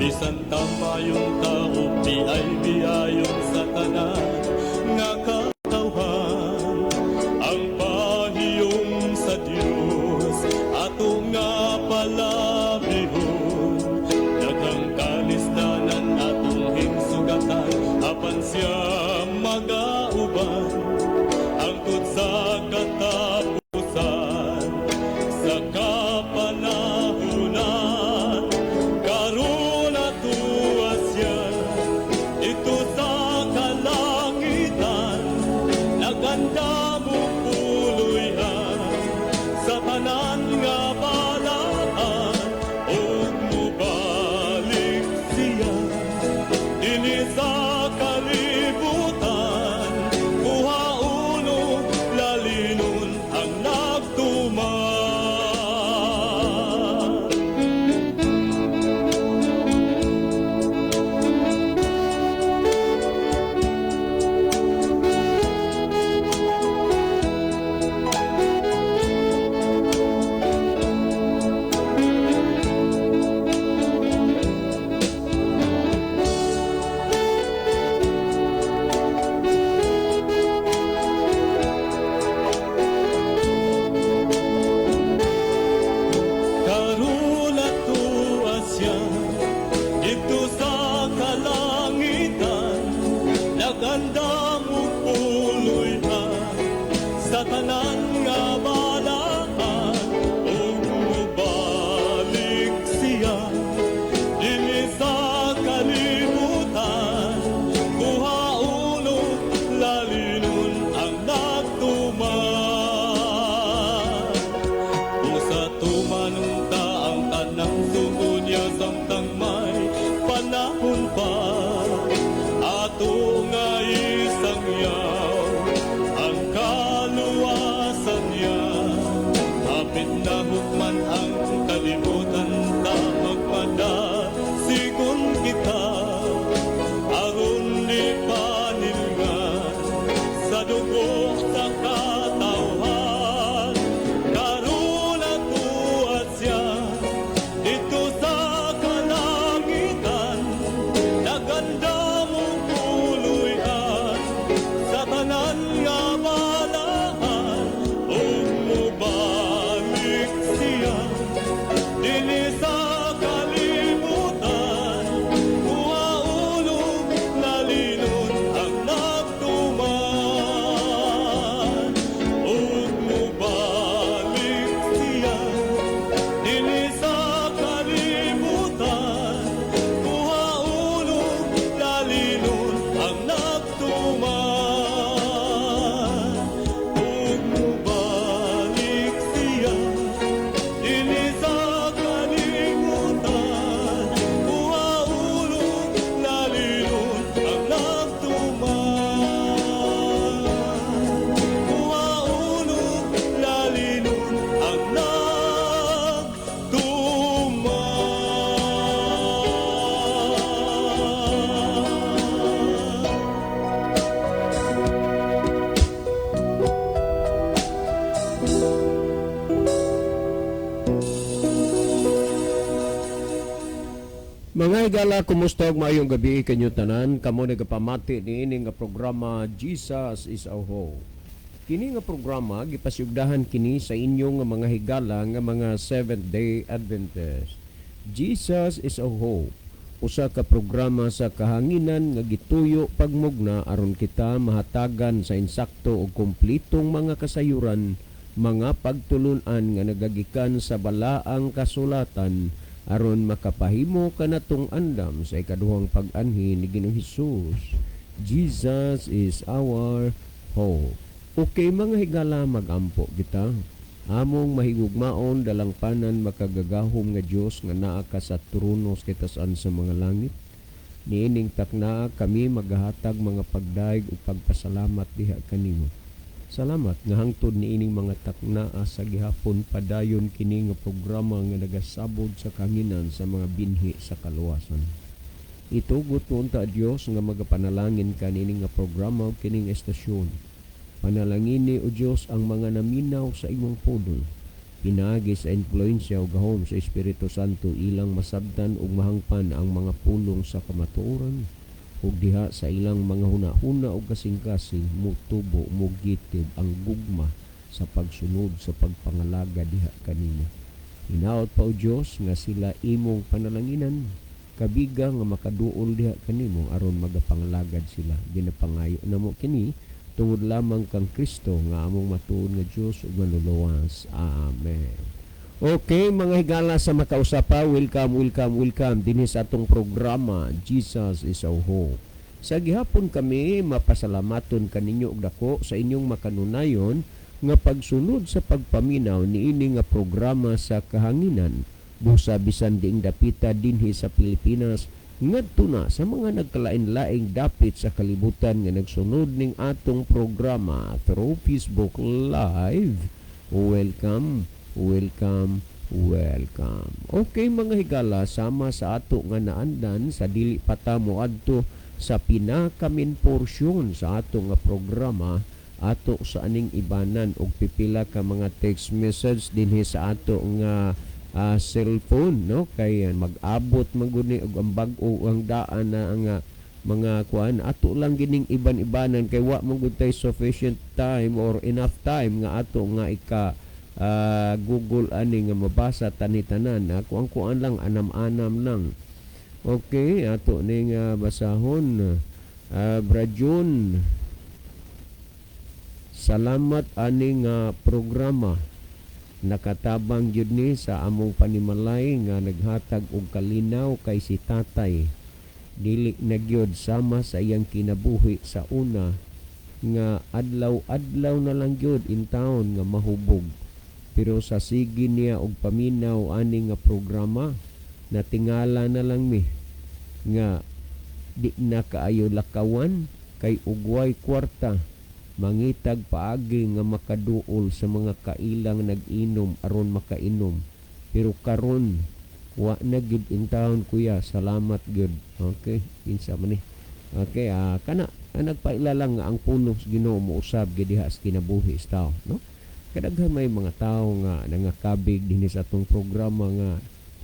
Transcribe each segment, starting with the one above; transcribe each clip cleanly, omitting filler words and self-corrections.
Bisan tamayong tao, biay-biayon sa tanan nga katawhan. Ang pahiyom sa Dios ato nga palabihon. Daghang kalisdanan atong hingsugatan, apan siya magauban hangtod sa katapusan, sa kapanahunan. Karon atuwa siya didto sa kalangitan, nagandam og puloy-an sa tanan nga balaan, ug mobalik siya dinhi sa kalibutan, kuhaon ug lalinon ang nagtuman. Karon atuwa siya didto sa kalangitan, nagandam og puloy-an sa tanan nga balaan, ug mobalik siya dinhi sa kalibutan, kuhaon ug lalinon ang nagtuman. Usa tumanon ta ang tanang sugo niya samtang may panahon pa. Ato nga isangyaw ang kaluwasan niya. Hapit na hukman ang kalibutan, ta magpadasigon kita. Aron di panilngan sa dugo sa katawhan. Karon atuwa siya didto sa kalangitan, nagandam og puloy-an sa tanan nga balaan, ug mobalik siya dinhi sa kalibutan, kuhaon ug lalinon ang nagtuman. Ug mobalik siya dinhi sa kalibutan, kuhaon ug lalinon ang nagtuman. Ug mobalik siya dinhi sa kalibutan, kuhaon ug lalinon ang nagtuman. Kuhaon ug lalinon ang nagtuman. Mga higala, kumusta ug maayong gabi kanyo tanan? Kamo nagapamati niini nga programa, Jesus is Our Hope. Kini nga programa gipasyugdahan kini sa inyong nga mga higala nga mga Seventh Day Adventist. Jesus is Our Hope. Usa ka programa sa kahanginan nga gituyo pagmugna aron kita mahatagan sa insakto ug kumplitong mga kasayuran, mga pagtulun-an nga nagagikan sa balaang kasulatan aron makapahimo kanatong andam sa ikaduhang pag-anhi ni Ginoong Hesus. Jesus is our hope. Okay, mga higala, magampo kita. Among mahigugmaon, dalangpanan, makagagahom nga Dios nga naa ka sa trono sa kitasan sa mga langit. Niining taknaa kami magahatag mga pagdayeg ug pagpasalamat diha kanimo. Salamat nga hangtod niining mga taknaa sa gihapon padayon kini nga programa nga nagasabod sa kanginan sa mga binhi sa kaluwasan. Itugot mo unta, Dios, nga magapanalangin ka niini nga programa ug kining estasyon. Panalangini, o Dios, ang mga naminaw sa imong pulong. Pinaagi sa impluwensya ug gahom sa Espiritu Santo, ilang masabtan ug mahangpan ang mga pulong sa kamatuoran, ug diha sa ilang mga hunahuna ug kasing-kasing mutubo, mugitib ang gugma sa pagsunod sa pagpangalaga diha kanimo. Hinaot pa, O Dios, nga sila imong panalanginan, kabiga nga makaduol diha kanimo aron magapangalagad sila. Ginapangayo namo kini tungod lamang kang Kristo nga among matuod nga Dios ug Manluluwas. Amen. Okay, mga higala sa makausapa, welcome, welcome, welcome dinhi sa atong programa Jesus is Our Hope. Sa gihapon kami mapasalamaton kaninyo og dako sa inyong makanunayon nga pagsunod sa pagpaminaw niini nga programa sa kahanginan, busa bisan diing dapita dinhi sa Pilipinas ngadto na sa mga nagkalain-laing dapit sa kalibutan nga nagsunod ning atong programa through Facebook Live. Welcome, welcome, welcome. Okay, mga higala, sama sa ato nga naandan sa dili pa ta moadto sa pinaka-main porsyon sa ato nga programa, ato sa aning ibanan og pipila ka mga text message dinhi sa ato nga cellphone, no, kay mag-abot man gud ni og ang bag-o ang daan na ang mga kuan, ato lang gining iban-ibanan kay wa man gud tay sufficient time or enough time nga ato nga ika Google ani nga mabasa tani-tanan. Ako ang kuan lang, anam-anam lang. Okay, ato ning basahon. Brajun, salamat ani nga programa, nakatabang gyud ni sa among panimalay nga naghatag og kalinaw kay si tatay dili na gyud sama sa iyang kinabuhi sa una nga adlaw-adlaw na lang gyud in town nga mahubog, pero sa sige niya og paminaw ani nga programa, natingala na lang mi nga di na kaayo lakawan kay ugway kwarta, mangitag paagi nga makaduol sa mga kailang nag-inom aron makainom, pero karon wa na gid in town, kuya. Salamat gyud. Okay, kinsa man ni? Okay, kana nagpaila lang nga ang pulong sa Ginoo mousab gid diha sa kinabuhi sa tao, no? Kadaghan may mga tao nga nangakabig dinhi sa atong programa nga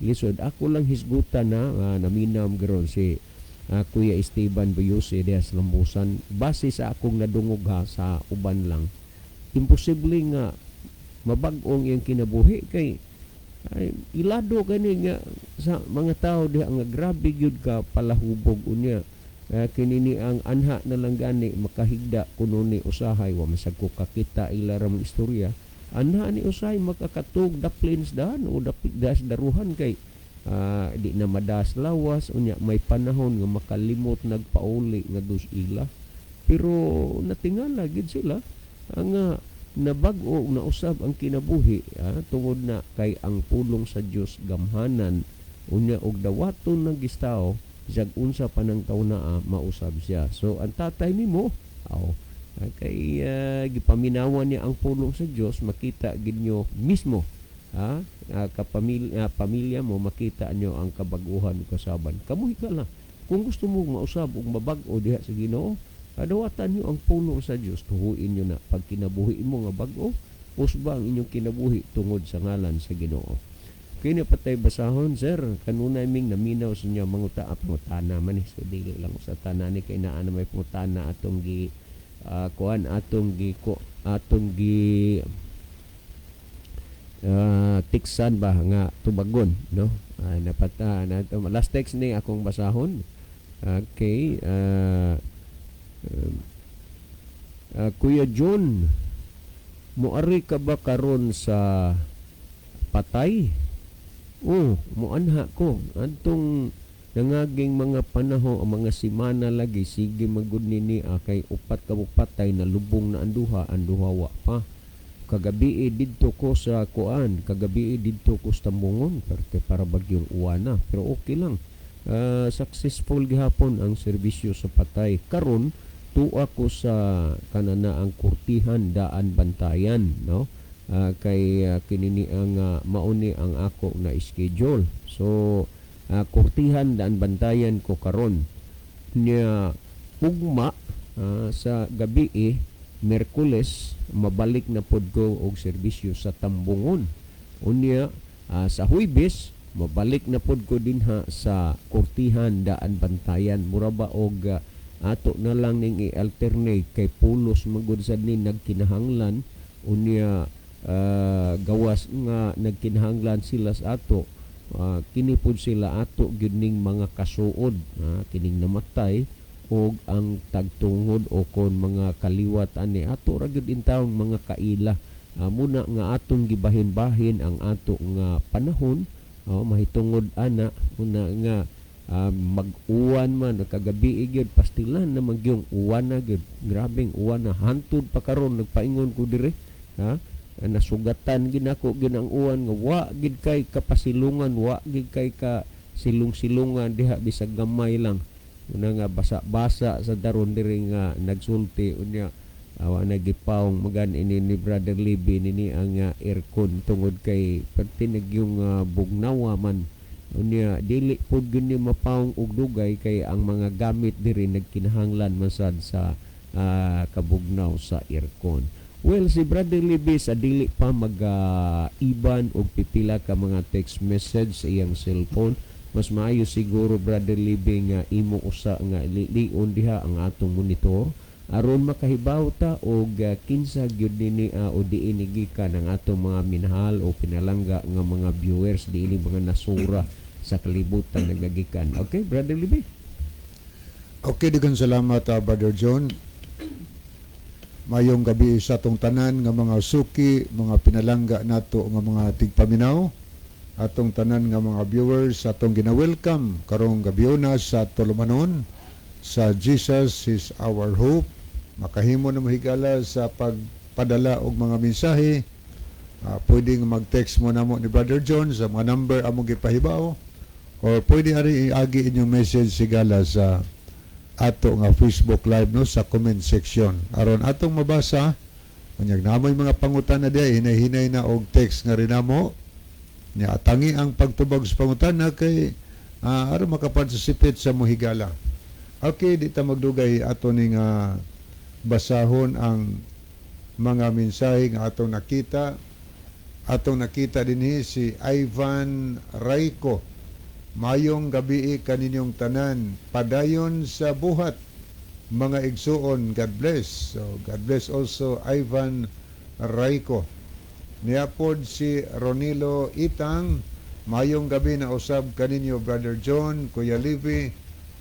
lisod. Ako lang hisgutan na naminaw garon si Kuya Esteban Buyose diha sa Lambusan. Base sa akong nadungog ha, sa uban lang, imposible nga mabag-ong iyang kinabuhi kay ay, ilado gani nga sa mga tao diha nga grabe gyud ka palahubog. Unya kini ni ang anha na lang gani makahigda kuno ni usahay, wa man sad ko kakita ila ra mong istorya, anha ni usahay makakatug daplins daan o das daruhan kay di na madas lawas. Unya may panahon nga makalimot nagpauli nga dus ila, pero natingala gid sila ang nabag-o nausab ang kinabuhi tungod na kay ang pulong sa Dios gamhanan, unya og dawaton ng gistao bisag unsa pa nang tauna, mausab siya. So ang tatay nimo aw kay gipaminawan niya ang pulong sa Dios, makita gid nyo mismo ha, kapamilya, pamilya mo, makita nyo ang kabaguhan ug kasaban. Kamo higala, kung gusto mo mausab ug mabag-o diha sa Ginoo, adawatan nyo ang pulong sa Dios, tuhuin nyo na pag kinabuhi mo nga bag-o, usba ang inyong kinabuhi tungod sa ngalan sa Ginoo. Kini patay basahon, sir, kanunay ming naminaw sa inyo manguta, pangutana man eh. So dili lang sa tanan ni kay naa na may pangutana atong gi kuan, atong gi ko, atong gi tiksan ba nga tubagon, no? Napata na last text ni akong basahon. Okay, Kuya John, muari ka ba karon sa patay? Oh, muanha ko antong nangaging mga panahon, ang mga simana lagi sige magud nini kay upat ka patay na lubong na anduha, anduha wa pa. Kagabi didto ko sa kuan, kagabi didto ko sa Tambungon, perte para bagyong uwana, pero okay lang. Successful gihapon ang serbisyo sa patay. Karon tuwa ko sa kanana ang kurtihan daan bantayan, no? Kay kinini ang mauni ang ako na schedule. So kurtihan daan bantayan ko karon. Nya ugma sa gabi Miyerkules mabalik na pod ko og serbisyo sa Tambungon. Unya sa Huybes mabalik na pod ko dinha sa Kurtihan, Daan Bantayan. Mura ba og ato na lang ning i-alternate kay pulos magud sad ni nagkinahanglan. Unya gawas nga nagkinahanglan sila sa ato, kini pud sila ato gyud ning mga kasuod, kining namatay og ang tagtungod o kon mga kaliwat ani, ato ra gyud intawon mga kaila. Muna nga atong gibahin-bahin ang ato nga panahon, oh, mahitungod ana muna nga mag-uwan man kagabi gyud, pastilan na magyung uwan na gyud, grabeng uwan na hantud pa karon. Nagpaingon ko dire ha, nasugatan gid nako gyud ang uwan nga wa gid kay kapasilungan, wa gid kay ka silong-silungan diha bisag gamay lang. Una nga basa-basa sa daron diri nga nagsulti. Unya awa na gipawong magan ini ni Brother Libby nini ang aircon tungod kay perti nagyung bugnawa man. Unya dili pud gyud ni mapawong og dugay kay ang mga gamit diri nagkinahanglan man sad sa kabugnaw sa aircon. Well, si Brother Libby, sa dili pa mag iban og pipila ka mga text message sa iyang cellphone, mas maayo siguro, Brother Libby, nga imo usa nga lion diha ang atong monitor aron makahibaw ta og kinsa gyud nini o diin gikan ang atong mga minahal o pinalangga nga mga viewers diini, mga nasura sa kalibutan nagagikan. Okay, Brother Libby. Okay, daghang salamat, Brother John. Mayong gabi sa atong tanan nga mga suki, mga pinalangga nato nga mga tigpaminaw, atong tanan nga mga viewers, atong gina-welcome karong gabiuna sa tulumanon sa Jesus is Our Hope. Makahimo na mahigala sa pagpadala og mga mensahe. Pwedeng mag-text mo namo ni Brother John sa mga number among gipahibaw or pwede ari iagi inyong message sigala sa ato nga Facebook Live, no, sa comment section aron atong mabasa. Unyag namoy mga pangutana diay, hinay-hinay na og text nga rin namo nya, tangi ang pagtubag sa pangutana kay aron makaparticipate sa mohigala. Okay, di ta magdugay, ato ning basahon ang mga mensahe nga atong nakita. Atong nakita dinhi si Ivan Rayco: "Mayong gabi kaninyong tanan. Padayon sa buhat, mga igsuon. God bless." So God bless also, Ivan Rayco. Niapod si Ronilo Itang: "Mayong gabi na usab kaninyo, Brother John, Kuya Levi,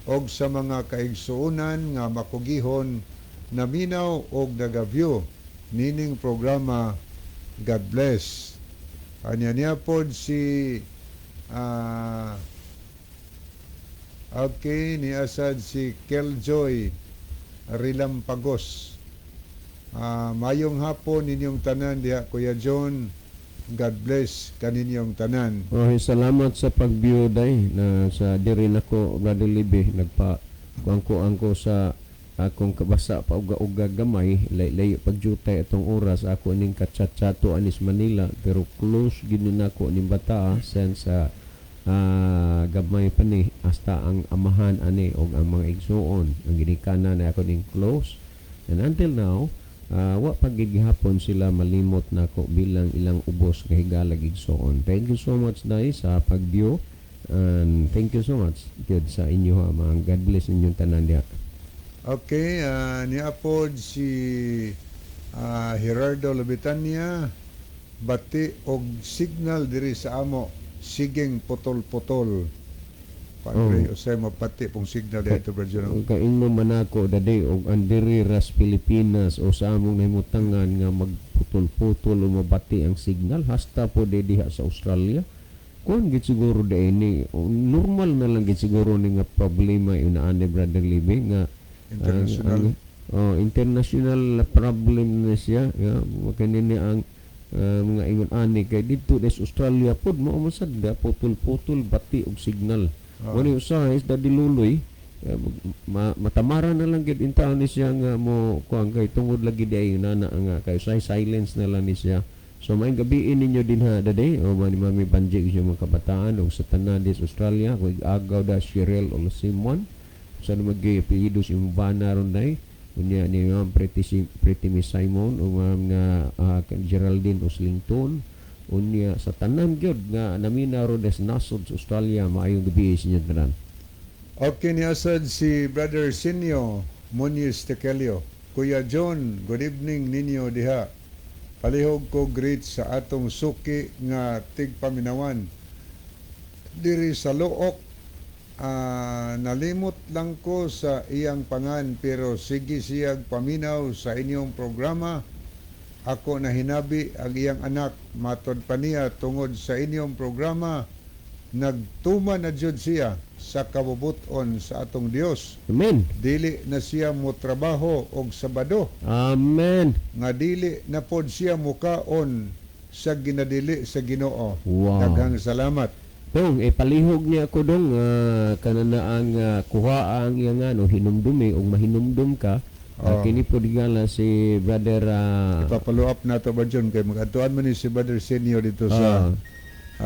og sa mga kaigsuonan nga makugihon naminaw og nagaview nining programa. God bless." Anya niya pod si okay, ni asad si Keljoy Rilampagos. "Mayong hapon ninyong tanan diha, Kuya John. God bless kaninyong tanan." Okay, salamat sa pag-view day na sa diri nako, Brother Libby, nagpa kuang ko sa akong kabasa pa uga-uga gamay, lay-layo pagjutay atong oras ako ning kachat-chato anis Manila, pero close gid ni nako ning bata since sa gamay pa ni, hasta ang amahan ani og ang mga igsuon ang ginikanan na ako ning close, and until now wa pa gid gihapon sila malimot nako bilang ilang ubos nga higalag igsuon. Thank you so much dai sa pag-view and thank you so much good sa inyo ha, mga God bless inyong tanan diha. Okay, niapod si Gerardo Lobitania: "Bati og signal diri sa amo, sigeng putol-putol." Padre, usay mapati pong signal dito, Brother John. Kaingon man ako dade og andiri ras Pilipinas o sa among nahimutangan nga magputol-putol o mabati ang signal hasta po di diha sa Australia. Kuan gid siguro di ini o normal na lang gid siguro ni nga problema inaan ni Brother Libby nga International. Oh, international problem na siya. Ya, kanini ang mga ingon ani kay didto sa Australia pod mao man sad da putol-putol bati og signal. Wani usahay is dadi luloy, matamara na lang gid intaon ni siya nga mo kuan kay tungod lagi di ay nana nga kay usahay silence na lang ni siya. So may gabi ninyo din ha dade o mani Mami Banji siya mga kabataan og sa tanan dis Australia kung agaw da Cheryl o Simon sa mag apelyido si imong bana ron day. Unya ni Ma'am Pretty, si Pretty Miss Simon o Ma'am nga Geraldine Oslington. Unya sa tanan gyud nga naminaw ro sa nasod sa Australia, maayong gabi sa inyong tanan. Okay, niasad si Brother Sinyo Muñiz Tekelio. "Kuya John, good evening ninyo diha. Palihog ko greet sa atong suki nga tigpaminawan diri sa Looc. Ah, nalimot lang ko sa iyang pangan pero sige siyag paminaw sa inyong programa. Ako na hinabi ang iyang anak. Matod pa niya, tungod sa inyong programa nagtuma na jud siya sa kabubuton sa atong Dios. Amen. Dili na siya mo trabaho og Sabado Amen. nga dili na pod siya mukaon sa ginadili sa Ginoo. Daghang salamat." Dong, eh, palihog niya ako dong, kanana ang kuha ang iyang ano, hinumdumi ug mahinumdum ka. Kini po gala si brother Ipapalo up nato ba John kay magadtuan man ni si Brother Senior dito sa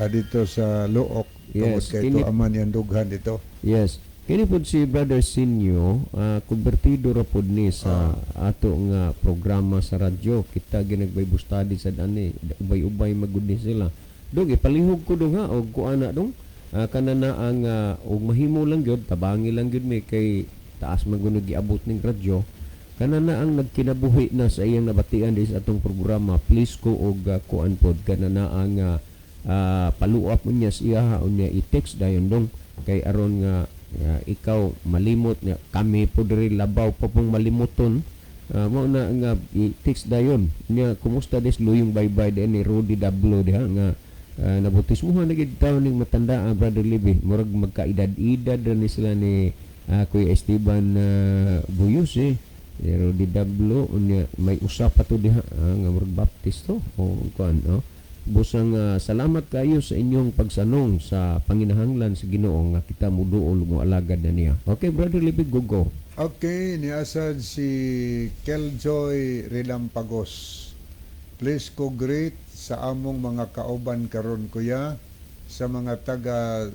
dito sa Looc tungod Yes, kay ito aman yang dughan dito. Yes. Kini pod si Brother Sinyo, konbertido ra pod ni sa ato nga programa sa radyo. Kita ginag-Bible study sa ani, ubay-ubay magud ni sila. Dong, ipalihog ko dong ha og kuana dong. Kanana ang og mahimo lang gyud, tabangi lang gyud mi kay taas man gud giabot ning radyo. Kanana ang nagkinabuhi na sa iyang nabatian di sa atong programa, please ko og kuan pod kanana ang follow up mo niya sa iya unya i-text dayon dong kay aron nga ikaw malimot nga kami po diri labaw pa pong malimuton. Mao na nga i-text dayon niya. Kumusta des luyong baybay din ni Rudy W diha nga nabautismuhan na gid taon ning matanda, Brother Libby. Murag magkaedad-edad ra ni sila ni Kuya Esteban Buyos eh. Ni Rudy W, unya may usa pa to diha nga murag Baptist to o kuan no. Busang salamat kayo sa inyong pagsanong sa panginahanglan sa Ginoo nga kita muduol mo alagad na niya. Okay, Brother Libby, go go. Okay, niasad si Keljoy Relampagos. "Please ko greet sa among mga kauban karon kuya, sa mga taga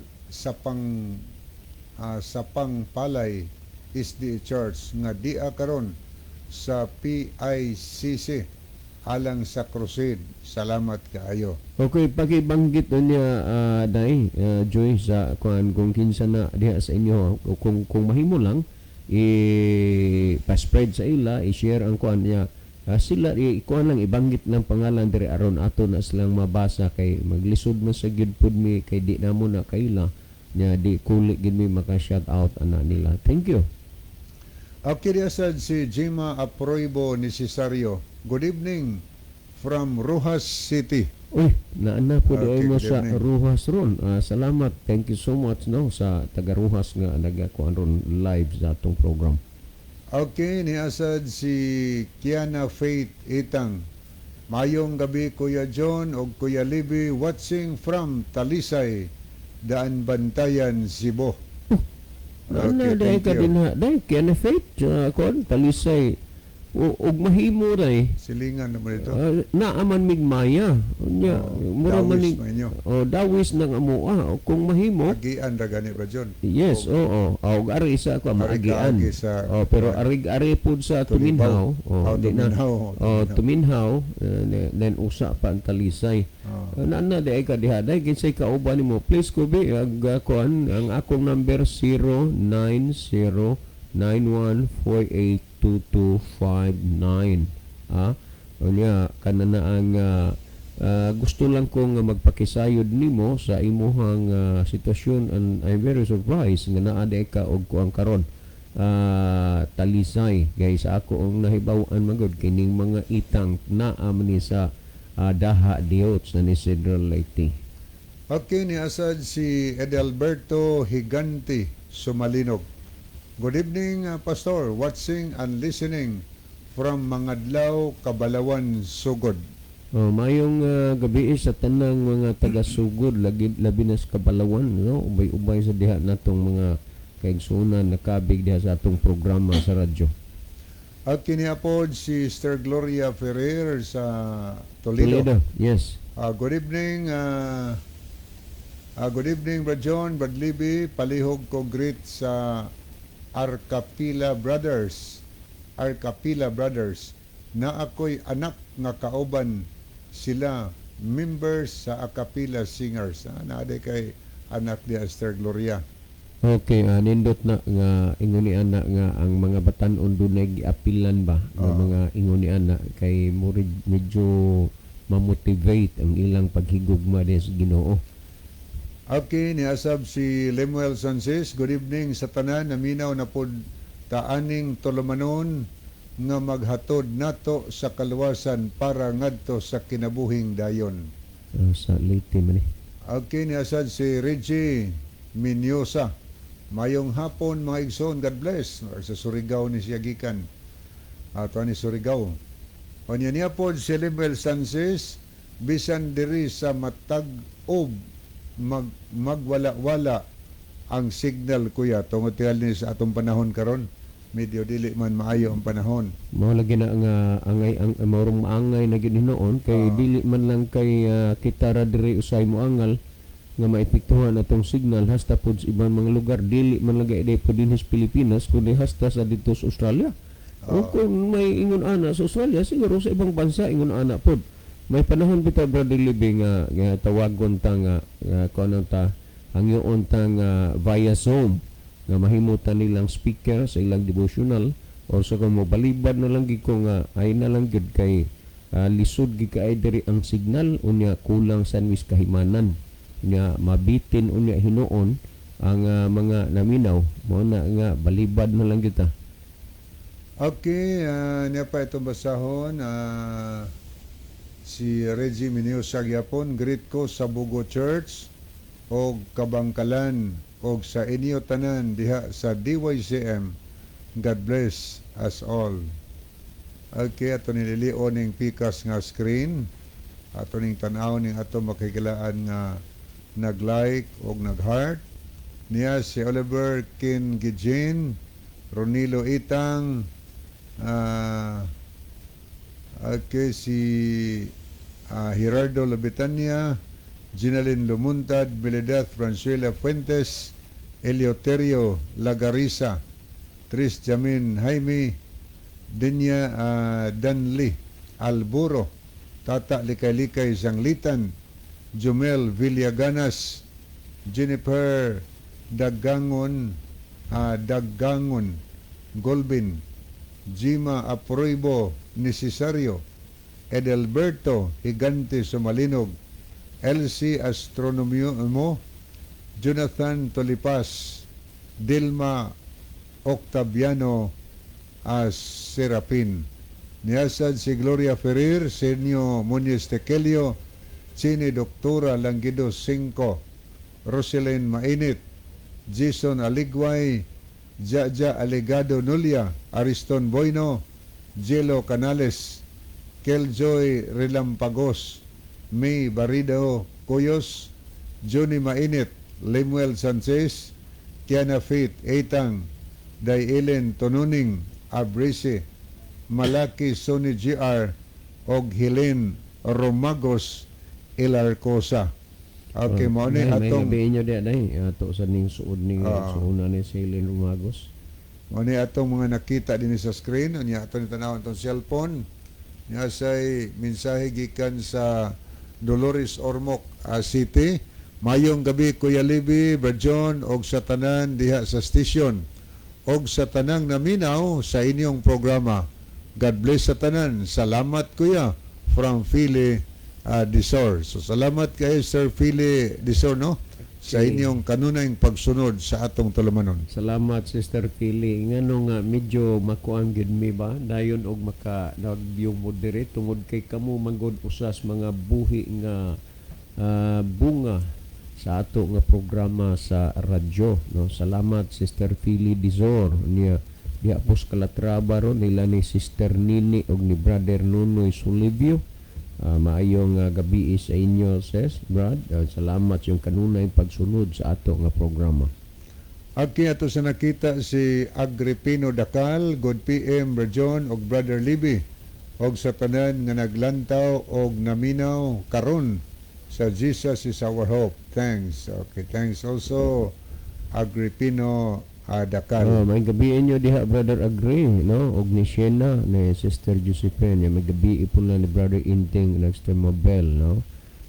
Sapang Palay SDA Church nga dia karon sa PICC alang sa crusade. Salamat kaayo." Okay, pakibanggit na niya, Day, Joy, sa kuan kung kinsa na diha sa inyo, kung mahimo lang i pa-spread sa ila, i-share ang kuan niya. Sila i kuan lang, ibanggit lang pangalan diri aron ato na silang mabasa kay maglisod man sa gyud pud mi kay di namo na kaila nya di kuli gid mi maka shout out ana nila. Thank you. Okay, niasad si Jima Aproibo ni Cesario. "Good evening from Roxas City." Uy, naana po okay, mo good sa evening. Roxas ron. Salamat. Thank you so much no sa taga Roxas nga nagakuan ron live sa atong program. Okay, niasad si Kiana Faith Itang. "Mayong gabi Kuya John o Kuya Libby, watching from Talisay, Daan Bantayan, Cebu." Naana Okay, dahil thank ka you. din ha. Dahil Kiana Faith, kuan Talisay. Ug mahimo ray. Silingan naman ito. Naaman migmaya. Unya, Oh, mura man dawis ni man inyo. Oh, dawis ng amoa. O, kung mahimo, Agian ra gani ba John? Yes, oo. Oh, ari isa ko Ari maagian. kaagi sa Oh, pero ari-ari pud sa Tulibaw. Tuminhaw. Oh, Oh, di na. Tuminhaw. Oh, Tuminhaw, then usa pa ang Talisay. Oh. Naana di ay ka diha dai kinsay kauban nimo. Please ko bi ag kuan ang akong number 09091482259. Ah, unya kanana ang gusto lang ko nga magpakisayod nimo sa imuhang sitwasyon and I'm very surprised nga naa di ka og kuan karon. Talisay kay sa ako ang nahibaw-an magod kining mga itang naa man ni sa Daha Diot sa Isidro, Leyte. Okay, niasad si Edelberto Higanti Sumalinog. "Good evening, Pastor. Watching and listening from Mangadlaw, Kabalawan, Sugod." Oh, mayong gabi sa tanang mga taga-Sugod, lagi labi na sa Kabalawan, no? Ubay-ubay sa diha natong mga kaigsunan nakabig diha sa atong programa sa radyo. At kiniapod si Sister Gloria Ferrer sa Toledo. Toledo. Yes. "Good evening, Brad John, Brad Libby. Palihog ko greet sa Arcapila Brothers. Arcapila Brothers. Na ako'y anak nga kauban sila. Members sa Acapella Singers. Ah, naa kay anak ni Esther Gloria. Okay, nindot na nga ingon ni ana nga ang mga batan-on dunay giapilan ba nga mga ingon ni ana kay murid medyo ma-motivate ang ilang paghigugma din sa Ginoo. Okay, niasab si Lemuel Sanchez. Good evening sa tanan. Naminaw na pod taaning tulumanon nga maghatod nato sa kaluwasan para ngadto sa kinabuhing dayon. Sa Leyte man eh. Okay, niasad si Reggie Minyosa. Mayong hapon, mga igsoon, God bless. Or sa Surigao ni siya gikan. Ato ni Surigao. Unya niya pod si Lemuel Sanchez, bisan diri sa matag-ob magwala-wala ang signal, kuya, tungod tingali ni sa atong panahon karon medyo dili man maayo ang panahon. Mao lagi na nga angay ang maurong maangay na gyud hinuon kay dili man lang kay kita ra diri usay moangal nga maepektuhan atong signal, hasta pod sa ibang mga lugar, dili man lang kay pod dinhi sa Pilipinas kundi hasta sa dito sa Australia. O kung may ingon ana sa Australia, siguro sa ibang bansa ingon ana pod. May panahon bitaw, Brother Libby, nga tawagon ta nga kuno ta hangyoon ta nga via Zoom nga mahimo ta nilang speaker sa ilang devotional or sa kung mobalibad na lang gid ko nga ay na lang gid kay lisod gid kay diri ang signal, unya kulang sa mis kahimanan, unya mabitin unya hinuon ang mga naminaw, mo na nga balibad na lang kita. Okay, niya pa itong basahon. Si Reggie Miniosa gyapon, greet ko sa Bugo Church og Kabangkalan og sa inyo tanan diha sa DYCM. God bless us all. Okay, ato nililion ning pikas nga screen. Ato ning tan-aw ning ato makikilaan nga nag-like og nag-heart. Niya si Oliver Kin Gijin, Ronilo Itang, okay, si Gerardo Labitania, Ginalyn Lumuntad, Meledeth Franzuela Fuentes, Eleuterio Lagarisa, Tris Jamin Jaime, Dinya Danli Alburo, Tata Likay-Likay Sanglitan, Jumel Villaganas, Jennifer Daggangon Golbin, Jima Aproibo Necesario, Edelberto Higante Sumalinog, LC Astronomio, Jonathan Tolipas, Dilma Octaviano as Serapin. Niasad si Gloria Ferrer, Senyo Muñez Tekelio, Chini Doktora Langido 5, Roselyn Mainit, Jason Aligway, Jaja Alegado Nulia, Ariston Boino, Jello Canales, Keljoy Relampagos, May Barido Cuyos, Johnny Mainit, Lemuel Sanchez, Kiana Faith Etang, Dayelen Tonuning Abrese, Malaki Sony GR, og Helen Romagos Ilarcosa. Okay, mao ni May atong gabi inyo di day ato sa ning suod ning suuna ni si Helen Romagos. Mao ni atong mga nakita dinhi sa screen. Unya ato ni tan-awon atong cellphone. Niya say mensahe gikan sa Dolores Ormoc City. Mayong gabi, Kuya Libby, Berjon og sa tanan diha sa station og sa tanang naminaw sa inyong programa. God bless sa tanan. Salamat, kuya, from Philly Disor. So salamat kay Sir Philly Disor, no, sa inyong kanunayng pagsunod sa atong tulumanon. Salamat, Sister Philly. Ngano nga medyo makuan gyud mi ba dayon og maka nag-view mo diri tungod kay kamo manggod usas mga buhi nga bunga sa ato nga programa sa radyo, no. Salamat, Sister Philly Dizor, niya diha po sa Calatrava ron nila ni Sister Nini og ni Brother Nunoy Solivio. Maayong gabi sa inyo, sis Brad. Salamat yung kanunay pagsunod sa ato nga programa. Okay, ato sa nakita si Agripino Dakal, good PM, Berjon og Brother Libby og sa tanan nga naglantaw og naminaw karon sa Jesus is Our Hope. Thanks. Okay, thanks also, Agripino Dakal. Oh, may gabi inyo diha, Brother Agri, no? Og ni Shena, ni Sister Josephine, may gabi po na ni Brother Inting, nag Sister Mabel, no?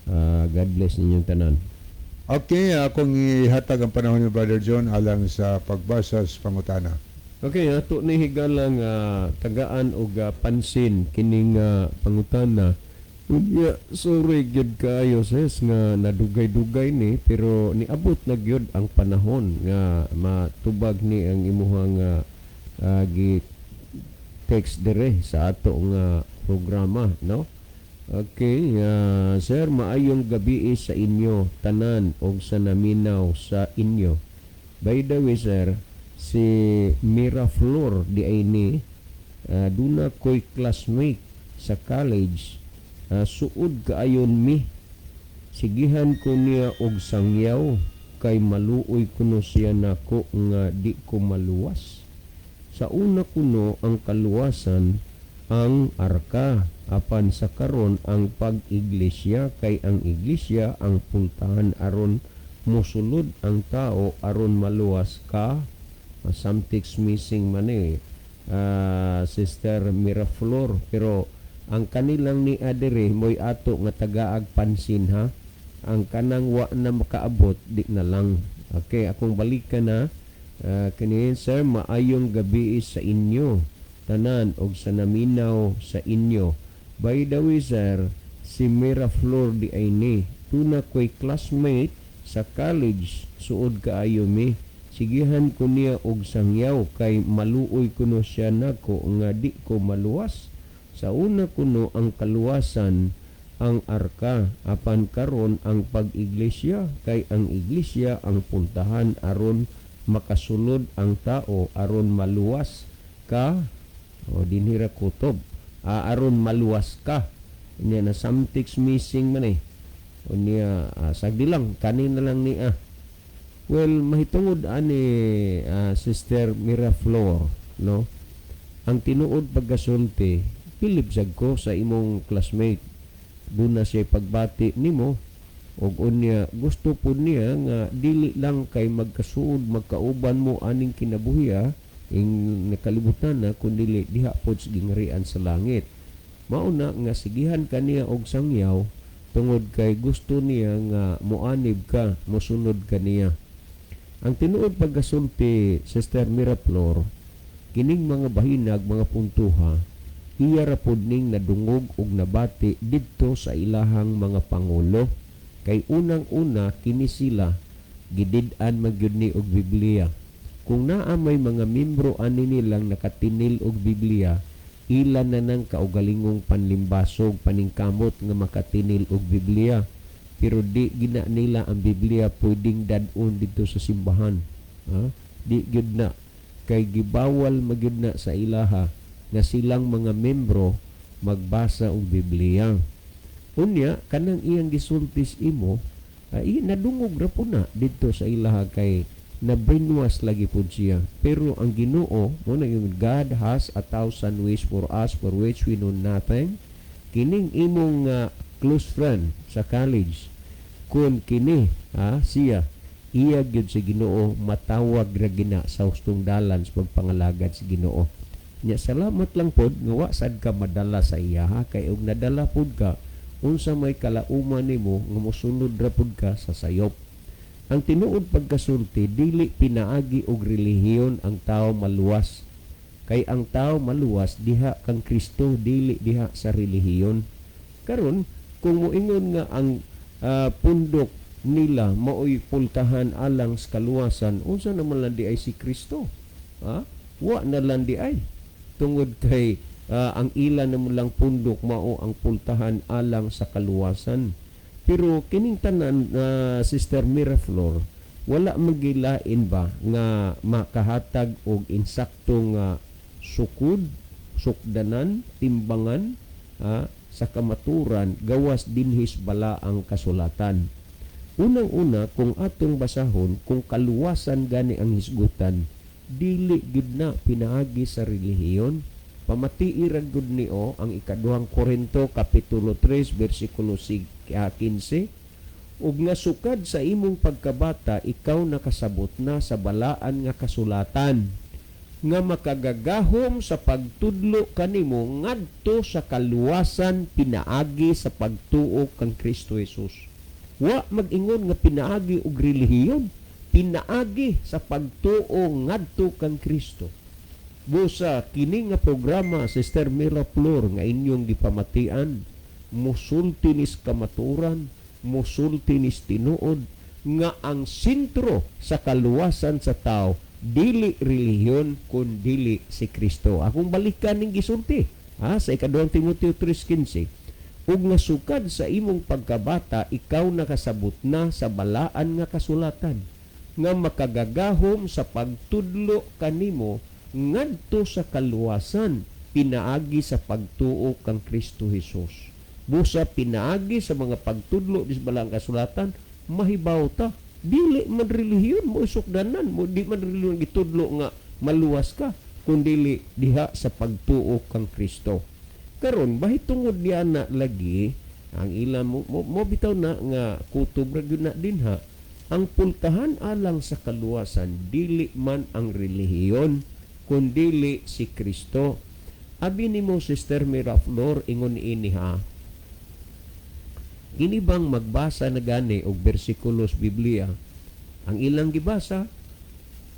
God bless ninyong tanan. Okay, akong ihatag ang panahon ni Brother John alang sa pagbasa sa pangutana. Okay, ato ni higala nga tagaan og pansin kining pangutana. Unya, sorry gyud kaayo, sis, nga nadugay-dugay ni, pero niabot na gyud ang panahon nga matubag ni ang imuhang gi text dire sa ato nga programa, no? Okay, sir, maayong gabi sa inyo tanan og sa naminaw sa inyo. By the way, sir, si Miraflor diay ni, duna ko'y classmate sa college, suod kaayon mi. Sigihan ko niya og sangyaw kay maluoy kuno siya nako nga di ko maluwas. Sa una kuno ang kaluwasan ang arka, apan sa karon ang pag-iglesia, kay ang iglesia ang pultahan aron mosulod ang tao aron maluwas ka. Something's missing man eh, Sister Miraflor, pero ang kanilang ni adere mo'y ato nga tagaag pansin ha, ang kanang wa na makaabot, di na lang. Okay, akong balikan na kini. Sir, maayong gabi sa inyo tanan og sa naminaw sa inyo. By the way, sir, si Miraflor diay ni, tuna ko'y classmate sa college, suod kaayo mi. Sigihan ko niya og sangyaw kay maluoy kuno siya nako nga di ko maluwas. Sa una kuno ang kaluwasan ang arka, apan karon ang pag-iglesia, kay ang iglesia ang puntahan aron makasulod ang tao aron maluwas ka. O dinhira kutob, aron maluwas ka. Niya na something's missing man eh. O niya, sagdi lang, kanina lang niya. Well, mahitungod ani, Sister Miraflor, no? Ang tinuod pagkasulti, bilib sad ko sa imong classmate. Duna siya pagbati nimo og unya gusto pud niya nga dili lang kay magkasuod magkauban mo aning kinabuhiya ing nakalibutan na, kundi diha pod sa gingharian sa langit. Mao na nga sigihan kaniya og sangyaw tungod kay gusto niya nga moanib ka, mosunod ka niya. Ang tinuod pagkasulti, Sister Miraflor, kining mga bahinag, mga puntuha, iya ra pod ning nadungog og nabati didto sa ilahang mga pangulo. Kay unang-una kini sila gidid-an man gyud ni og Biblia. Kung naa may mga membro ani nilang nakatinil og Biblia, ila na nang kaugalingong panlimbasog, paningkamot nga makatinil og Biblia. Pero di gina nila ang Biblia pwedeng dad-on dito sa simbahan. Ha? Di gyud na. Kay gibawal magyud na sa ilaha nga silang mga membro magbasa og Biblia. Unya, kanang iyang gisultis imo, ay nadungog ra po na dito sa ilaha kay na brainwash lagi po siya. Pero ang Ginoo, mo na yung God has a thousand ways for us for which we know nothing. Kining imong close friend sa college, kung kini siya, iya gyud sa Ginoo, matawag ra gina sa hustong dalan sa pagpangalagad sa Ginoo. Nya salamat lang pod nga wa sad ka madala sa iya ha, kay og nadala pod ka, unsa may kalauman nimo nga mosunod ra pod ka sa sayop. Ang tinuod pagkasulti, dili pinaagi og relihiyon ang tao maluwas. Kay ang tao maluwas diha kang Kristo, dili diha sa relihiyon. Karon, kung moingon nga ang pundok nila maoy pultahan alang sa kaluwasan, unsa naman lang di ay si Kristo? Ha? Wa na lang di ay. Tungod kay ang ila naman lang pundok mao ang pultahan alang sa kaluwasan. Pero kining tanan, Sister Miraflor, wala magilain ba nga makahatag og insakto nga sukod, sukdanan, timbangan sa kamaturan gawas dinhis bala ang kasulatan. Unang-una, kung atong basahon, kung kaluwasan gani ang hisgutan, dili gid na pinaagi sa relihiyon. Pamatii ra gud nio ang ikaduhang Korinto kapitulo 3 bersikulo 15, ug nga sukad sa imong pagkabata ikaw nakasabot na sa balaan nga kasulatan Nga makagagahom sa pagtudlo kanimo ngadto sa kaluwasan pinaagi sa pagtuo kang Kristo Jesus. Wa mag-ingon nga pinaagi og relihiyon, pinaagi sa pagtuo ngadto kang Kristo. Busa kini nga programa, Sister Mira Flor, nga inyong gipamatian, musulti nis kamaturan, musulti nis tinuod nga ang sentro sa kaluwasan sa tao dili relihiyon kun dili si Kristo. Akong balikan ning gisulti ha sa ikaduhang Timoteo 3:15, ug nga sukad sa imong pagkabata ikaw nakasabot na sa balaan nga kasulatan nga makagagahom sa pagtudlo kanimo ngadto sa kaluwasan pinaagi sa pagtuo kang Kristo Hesus. Busa pinaagi sa mga pagtudlo dis balaang kasulatan, mahibaw ta dili man relihiyon mo sukdanan mo, di man relihiyon gitudlo nga maluwas ka, kundili diha sa pagtuo kang Kristo. Karon bahitungod niya na lagi ang ilang mo bitaw na nga kutob ra gyud na dinha ang pultahan alang sa kaluwasan dili man ang relihiyon kundili si Kristo. Abi nimo, Sister Miraflor, ingon ini ha, kini bang magbasa na gani og bersikulos Biblia, ang ilang gibasa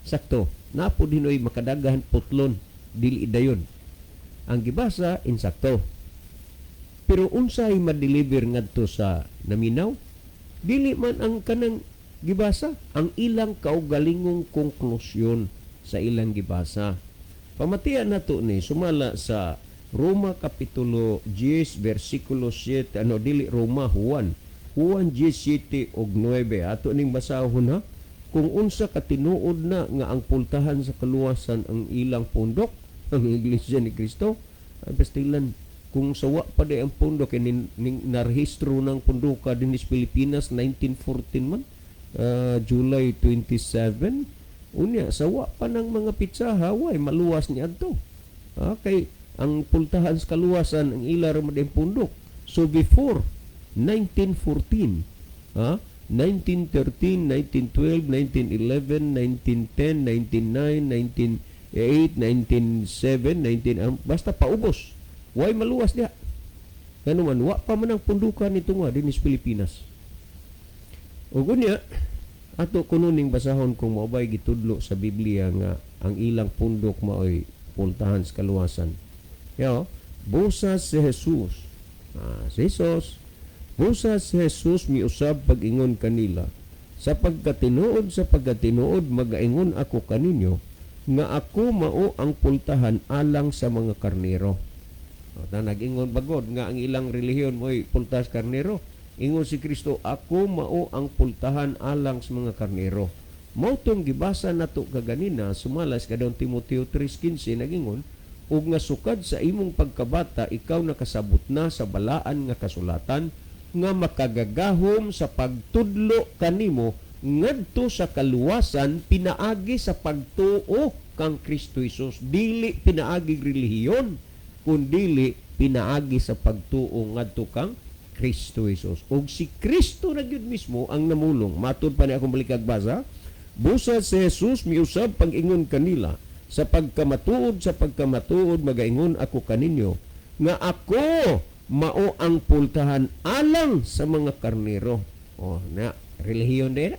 sakto napo dinoy makadaghan putlon, dili dayon ang gibasa insakto, pero unsay ma-deliver ngadto sa naminaw, dili man ang kanang gibasa, ang ilang kaugalingong konklusyon sa ilang gibasa. Pamatian nato ni sumala sa Roma kapitulo 10 versikulo 7, ano, dili Roma, Juan. Juan 10, 7 og 9. Ato ning basahon ha. Kung unsa katinuod na nga ang pultahan sa kaluwasan ang ilang pundok, ang Iglesia ni Cristo, ay pastilan kung sawa pa di ang pundok kay nin, narehistro ng pundoka din sa Pilipinas 1914 man, July 27. Unya sawa pa ng mga pitsa, haway maluwas ni adto. Kay ang pultahan sa kaluwasan ang ila ra man pundok. So before 1914, ha, 1913, 1912, 1911, 1910, 1909, 1908, 1907, 19 basta paubos. Way maluwas diha. Ngano man wa pa man ang pundukan nito nga dinhi sa Pilipinas. Ug unya ato kuno ning basahon kung mao bay gitudlo sa Biblia nga ang ilang pundok maoy pultahan sa kaluwasan. Yo, busa si Jesus. Si Jesus. Busa si Jesus miusab pag-ingon kanila. Sa pagkatinuod, magaingon ako kaninyo nga ako mao ang pultahan alang sa mga karnero. O, ta nag-ingon bagod nga ang ilang relihiyon mo'y pultas karnero. Ingon si Kristo, ako mao ang pultahan alang sa mga karnero. Mao tong gibasa nato kaganina sumala sa kadong Timoteo 3:15, nagingon ug nga sukad sa imong pagkabata ikaw nakasabot na sa balaan nga kasulatan nga makagagahom sa pagtudlo kanimo ngadto sa kaluwasan pinaagi sa pagtuo kang Kristo Hesus. Dili pinaagi relihiyon, kundili pinaagi sa pagtuo ngadto kang Kristo Hesus. Ug si Kristo na gyud mismo ang namulong. Matud pa ni akong balikag basa. Busa si Jesus miusab pag-ingon kanila, sa pagkamatuod, magaingon ako kaninyo nga ako mao ang pultahan alang sa mga karnero. Oh, na relihiyon din.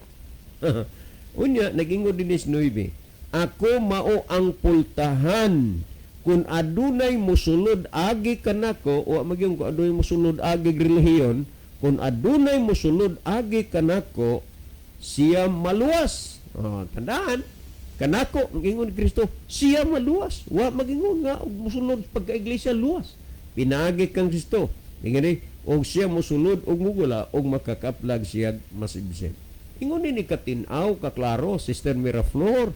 Unya nagingon din is 9. Ako mao ang pultahan, kung adunay musulod agi kanako, o magyong kung adunay musulod agi relihiyon, kung adunay musulod agi kanako, siya maluwas. Oh, tandaan, kanako ingon Kristo, siya maluwas. Wa magingon nga og musulod pagka-iglesia luwas. Pinaagi kang Kristo. Ingon ni, og siya musulod og mugula og makakaplag siya masibsib. Ingon ni katin-aw kaklaro, Sister Miraflor,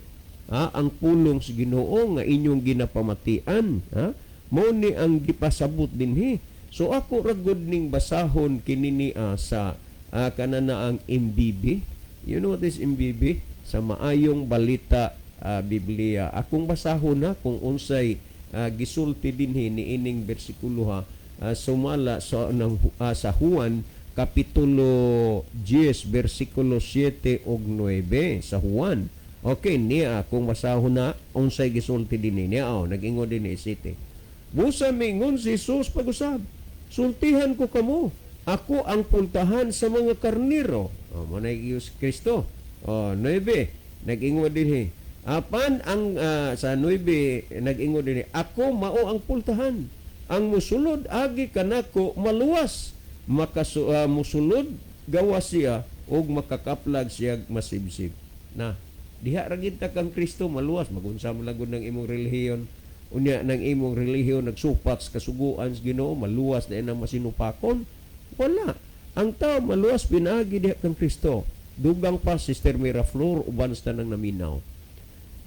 ha, ang pulong sa Ginoo nga inyong ginapamatian, ha, mao ni ang gipasabot dinhi. So ako ra gud ning basahon kini niya sa kanana ang MBB. You know what is MBB? Sa Maayong Balita Biblia. Akong basahon na kung unsay gisulti dinhi niining bersikulo ha, sumala sa ng sa Juan kapitulo 10 bersikulo 7 ug 9 sa Juan. Okay, niya kung basahon na unsay gisulti dinhi niya, oh, nag-ingon dinhi city. Busa mingon si Jesus pag-usab. Sultihan ko kamo. Ako ang pultahan sa mga karniro. Oh, mo na Diyos Kristo. Oh, 9. Nag-ingon dinhi. Apan ang sa 9 nag-ingon dinhi, ako mao ang pultahan. Ang musulod agi kanako maluwas. Musulod gawas siya ug makakaplag siya masibsib. Na diha ra gid ta kang Kristo maluwas, magunsa man lang gud ng imong relihiyon. Unya nang imong relihiyon nagsupak sa kasuguan sa Ginoo, maluwas na ang masinupakon. Wala. Ang tao maluwas pinaagi diha kang Kristo. Dugang pa, Sister Miraflor, uban sa tanang naminaw.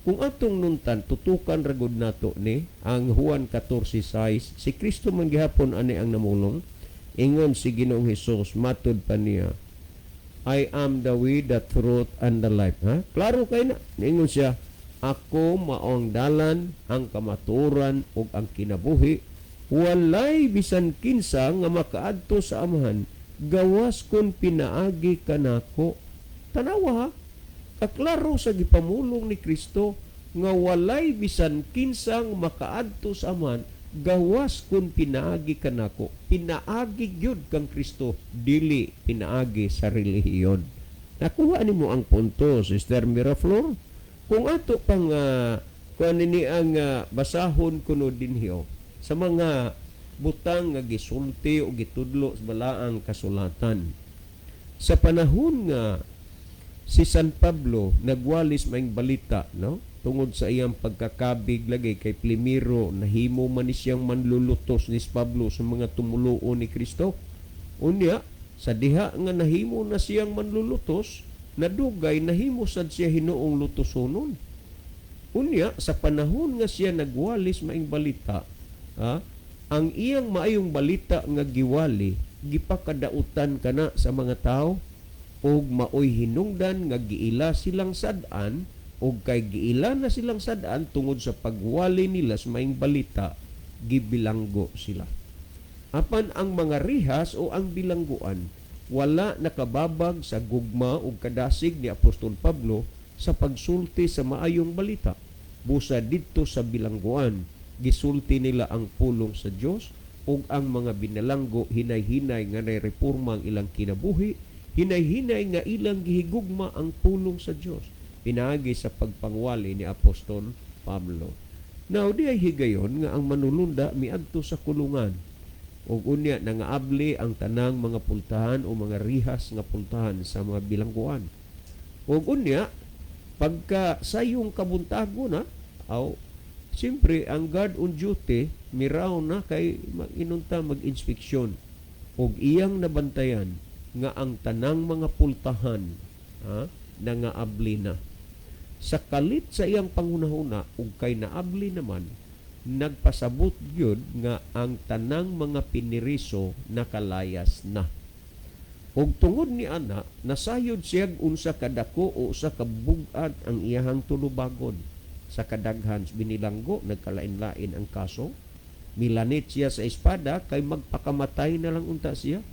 Kung atong nuntan, tutukan ragod nato ni ang Juan 14:6, si Kristo man gihapon ani ang namulong. Ingon si Ginoong Hesus matud pa niya, "I am the way, the truth, and the life." Ha? Klaro kay na. Ningon siya, ako mao ang dalan, ang kamatuoran, ug ang kinabuhi. Walay bisan kinsa nga makaadto sa Amahan gawas kun pinaagi kanako. Tanawa ha. Kaklaro sa gipamulong ni Kristo nga walay bisan kinsang makaadto sa Amahan gawas kun pinaagi kanako. Pinaagi gyud kang Kristo, dili pinaagi sa relihiyon. Nakuha nimo ang punto, Sister Miraflor? Kung ato pang kuan ni ang basahon kuno dinhi oh, sa mga butang nga gisulti o gitudlo sa balaang kasulatan. Sa panahon nga si San Pablo nagwalis maing balita, no? Tungod sa iyang pagkakabig lagi kay Plimiro, nahimo man ni siyang manlulutos ni Pablo sa mga tumuluo ni Kristo. Unya, sa diha nga nahimo na siyang manlulutos, nadugay nahimo sad siya hinuong lutosonon. Unya, sa panahon nga siya nagwalis maing balita, ha, ang iyang maayong balita nga giwali, gipakadautan kana sa mga tao ug maoy hinungdan nga giila silang sad-an, ug kay giila na silang sad-an tungod sa pagwali nila sa maayong balita, gibilanggo sila. Apan ang mga rihas o ang bilangguan wala nakababag sa gugma ug kadasig ni Apostol Pablo sa pagsulti sa maayong balita. Busa didto sa bilangguan, gisulti nila ang pulong sa Dios, ug ang mga binalanggo hinay-hinay nga nareporma ang ilang kinabuhi, hinay-hinay nga ilang gihigugma ang pulong sa Dios pinaagi sa pagpangwali ni Apostol Pablo. Now, di ay higayon nga ang manulunda miadto sa kulungan ug unya nangaabli ang tanang mga pultahan o mga rihas nga pultahan sa mga bilangguan. Ug unya pagka sayong kabuntago na, aw siyempre ang guard on duty miraw na kay inunta mag-inspeksyon ug iyang nabantayan nga ang tanang mga pultahan, ha, nangaabli na. Sa kalit sa iyang panghunahuna ug kay naabli naman, nagpasabot gyud nga ang tanang mga piniriso nakalayas na. Ug tungod ni ana, nasayod siya unsa kadako o usa ka bug-at ang iyahang tulubagon. Sa kadaghan binilanggo, nagkalain-lain ang kaso. Milanit siya sa espada kay magpakamatay na lang unta siya.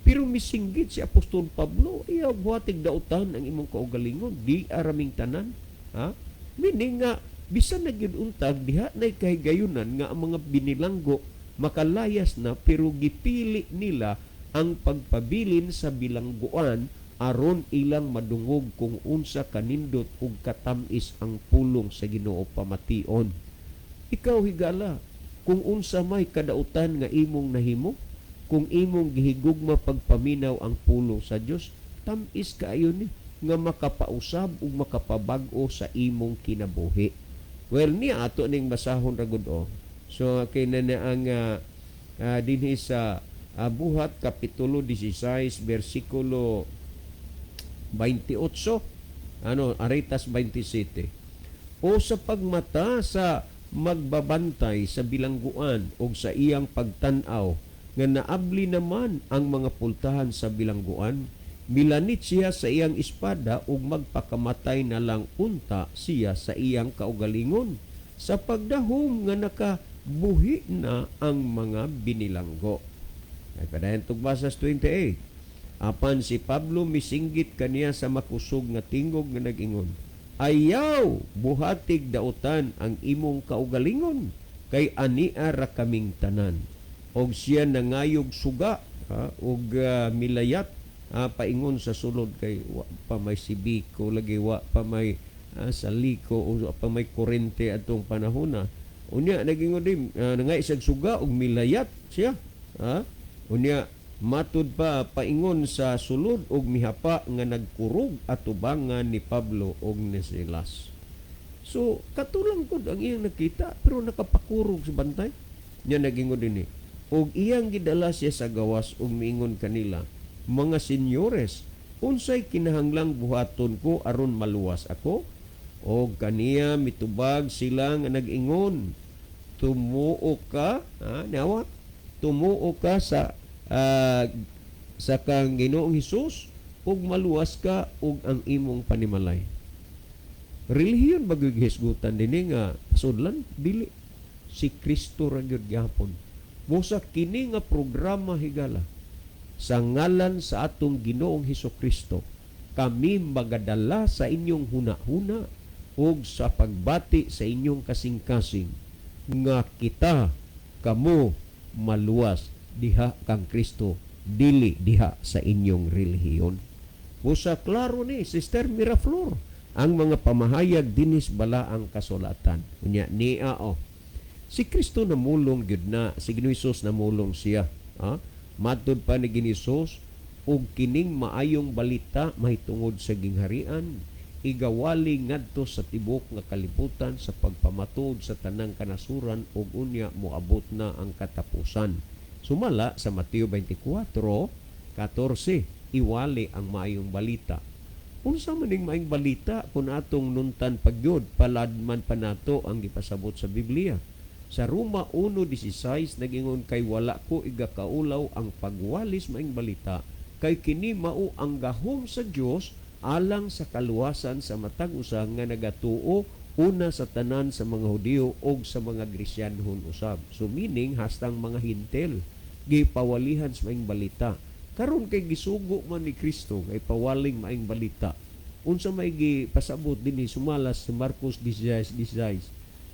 Pero misinggit si Apostol Pablo, iya buhatig dautan ang imong kaugalingon, di araming tanan. Ha? Meaning nga bisan na gyud untag diha nay kahigayunan nga ang mga binilanggo makalayas na, pero gipili nila ang pagpabilin sa bilangguan aron ilang madungog kung unsa kanindot ug katamis ang pulong sa Ginoo pamation. Ikaw higala, kung unsa may kadautan nga imong nahimo, kung imong gihigugma pagpaminaw ang pulong sa Dios, tam-is kaayo ni nga makapausab ug makapabag-o sa imong kinabuhi. Well, niya ato ning basahon ra gud oh. So kay na na ang dinhi sa Buhat kapitulo 16 bersikulo 28, ano, Aretas 27. O sa pagmata sa magbabantay sa bilangguan og sa iyang pagtan-aw nga naabli naman ang mga pultahan sa bilangguan, milanit siya sa iyang espada ug magpakamatay na lang unta siya sa iyang kaugalingon sa pagdahom nga nakabuhi na ang mga binilanggo. Ay padayon tugbasas 28. Apan si Pablo misinggit kaniya sa makusog nga tingog nga nag-ingon, Ayaw buhatig dautan ang imong kaugalingon, kay ania ra kaming tanan. Og siya nangayog suga, ha, og milayat, paingon sa sulod, kay wa pa may sibiko lagi, wa pa may saliko o wa pa may kurente atong panahona. Unya nagingon din, nangay isag suga og milayat siya, ha? Unya matud pa paingon sa sulod og mihapa nga nagkurog atubangan ni Pablo og ni Silas. So katulang kod ang iyang nakita, pero nakapakurog sa bantay. Nya nagingon dinhi, og iyang gidala siya sa gawas ug miingon kanila, "Mga senyores, unsay kinahanglang buhaton ko aron maluwas ako?" Og kaniya mitubag sila nga nag-ingon, "Tumuo ka, ha, nawa, tumuo ka sa kang Ginoong Hesus ug maluwas ka ug ang imong panimalay." Relihiyon ba gyud hisgutan dinhi nga pasudlan? Dili. Si Kristo ra gyud gihapon. Busa kini nga programa, higala, sa ngalan sa atong Ginoong Hesus Kristo, kami magadala sa inyong huna-huna ug sa pagbati sa inyong kasing-kasing nga kita kamo maluwas diha kang Kristo, dili diha sa inyong relihiyon. Busa klaro ni Sister Miraflor ang mga pamahayag dinis balaang kasulatan. Unya niya oh. Si Kristo namulong gyud na, si Ginoo Hesus namulong siya. Ha? Matud pa ni Ginoo Hesus, "Ug kining maayong balita mahitungod sa gingharian igawali ngadto sa tibok nga kalibutan sa pagpamatuod sa tanang kanasuran, ug unya moabot na ang katapusan." Sumala sa Mateo 24:14, iwali ang maayong balita. Unsa man ning maayong balita kung atong nuntan pagyud paladman pa nato ang gipasabot sa Biblia? Sa Roma 1:16 nagingon, "Kay wala ko igakaulaw ang pagwalis maayong balita, kay kini mao ang gahom sa Dios alang sa kaluwasan sa matag usa nga nagatuo, una sa tanan sa mga Hudiyo og sa mga Gresyanhon usab." So meaning hastang mga Hintel gipawalihan sa maayong balita. Karon kay gisugo man ni Kristo nga ipawaling maayong balita. Unsa may gipasabot dinhi sumala sa Marcos 16:16?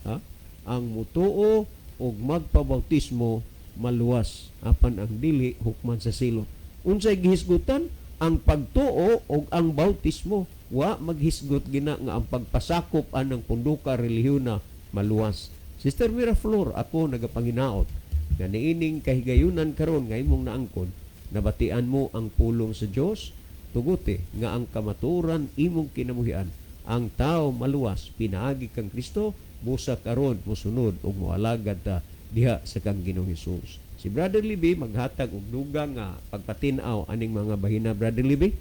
Ha? Ang mutuo og magpabautismo maluwas, apan ang dili hukman sa silot. Unsay gihisgutan? Ang pagtuo og ang bautismo. Wa maghisgot gina nga ang pagpasakop anang punduka relihiyona maluwas. Sister Miraflor, ako nagapanginaot nga niining kahigayunan karon nga imong naangkon, nabatian mo ang pulong sa Dios. Tuguti nga ang kamatuoran imong kinabuhian, ang tao maluwas pinaagi kang Kristo. Busa karon mosunod ug moalagad ta diha sa kang Ginoong Hesus. Si Brother Libby maghatag og dugang nga pagpatin-aw aning mga bahina. Brother Libby.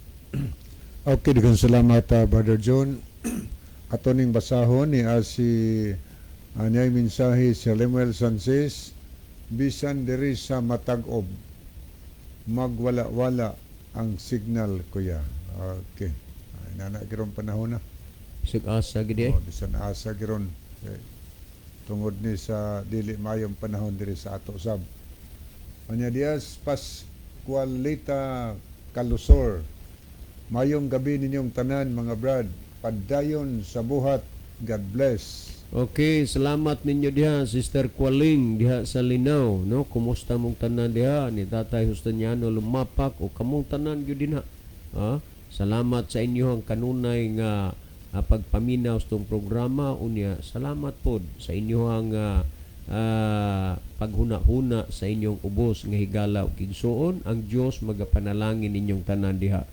Okay, daghang salamat, Brother John. Ato ning basahon ni si anyay mensahe si Lemuel Sanchez, "Bisan diri sa Matag-ob magwala-wala ang signal, kuya." Okay. Ay, nana giron panahon na. Bisag asa gid eh. Oh, bisan asa giron. Okay. Tungod ni sa dili mayong panahon diri sa ato sab. Anya Diaz Pascualita Kalusor. "Mayong gabi ninyong tanan, mga brad. Padayon sa buhat. God bless." Okay, salamat ninyo diha, Sister Kwaling diha sa Linaw, no? Kumusta mong tanan diha ni Tatay Justiniano Lumapak o kamong tanan gyud dinha. Ha? Salamat sa inyo ang kanunay nga pagpaminaw sa tong programa. Unya salamat pod sa inyohang paghuna-huna sa inyong ubos nga higala ug igsuon. Ang Dios magapanalangin ninyong tanan diha.